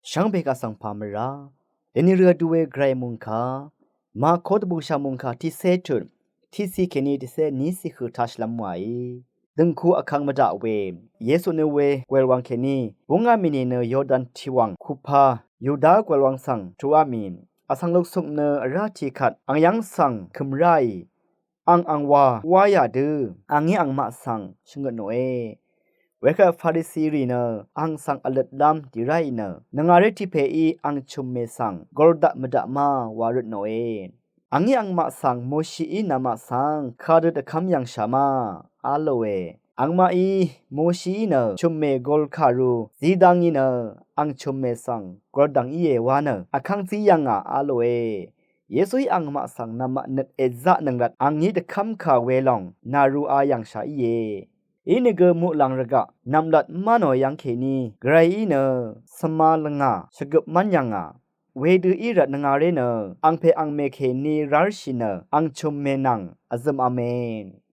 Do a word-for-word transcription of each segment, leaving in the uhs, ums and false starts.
Shvngbe kaq svng pà mvrá deni rø du we gvray mungkà, Mako dvbùshà mungkà tiqcé tut tiqci kèní tiqcé níci høq taq shvlv́m wàí. Dø̀ngku vkang mvdaq we Yesu nø we gwèlwang kèní búngá mì nìnø Yordan tiqwàng kupà Yuda gwèlwang svng tuqá mì. Vsvng luksuk nø vrá tiqkvt ang yv́ng svng kø̀m ráì. Ang ang wa wá yà dø, angí angmaq svng shvngøtnòe. Wekvt Farisi rì nø ang svng vløtlv́m dì ráì nø, nvngàré tiq pèí ang chø̀mmè svng gordaq mvdaq ma wa røtnòe. Angí angmaq svng Moshií namaq svng kadø dvkv́m yv̀ngshà ma á lòe. Angmaqí Moshií nø chø̀mmè gol kàru zidvngí nø ang chø̀mmè svng gordv̀ng íe wa nø vkv́ng zí yv̀ngà á lòe. Yesuí angmaq svng namaq nøt èzaqnøng rvt angí dvkv́mkà welòng nàru a yv̀ngshà íe. Inìgø muqlàng rvgaq nv̀mlat mv́nò yv́ng kèní gvrayí nø svma lvngà shvgøp mv́n yv̀ngà. Wedø í rvt nvngàré nø angpè angmè kèní rárshì nø ang chø̀mmè nvng vzømv̄me.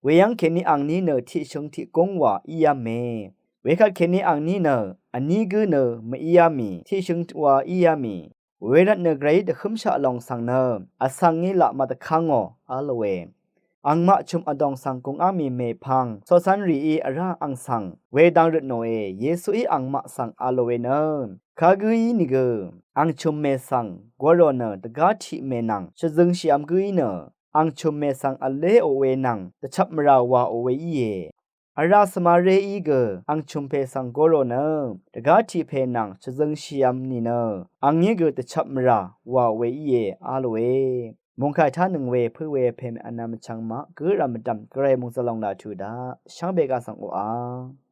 Weyv́ng kèní angní nø tiqshøng tiqgúng wà íá mè. Wekvt kèní angní nø vní gǿ nø mvíá mì, tiqshøng wà íá mì. Wervt nø gvrayí dvhǿmshaq lòng svng nø vsvng ngí laq mvdvkv́ngò á lòe. Angmaq chø̀m vdòng svng gungá mì mèpvng coqcv́nrìí vrá ang svng wedvng røtnòe. Yesuí angmaq svng a lòe nø, kagǿí nìgø ang chø̀mmè svng gorò nø dvgá tiq mè nvng shvzøngshìvm gǿí nø ang chø̀mmè svng vléò we nvng dvchvp mvrà wàò we íe. Vrá svmaré í gø ang chø̀mpè svng gorò nø dvgá tiq pè nvng shvzøngshìvm nìnø angí gø dvchvp mvrà wàò we íe á lòe. Mungkà tánøng we pǿ we pè mè vnvm vchvng maq gǿ rv̀m mvdv̀m gvray mungzvlong laq tuq daq shvngbe kaq svng oqà.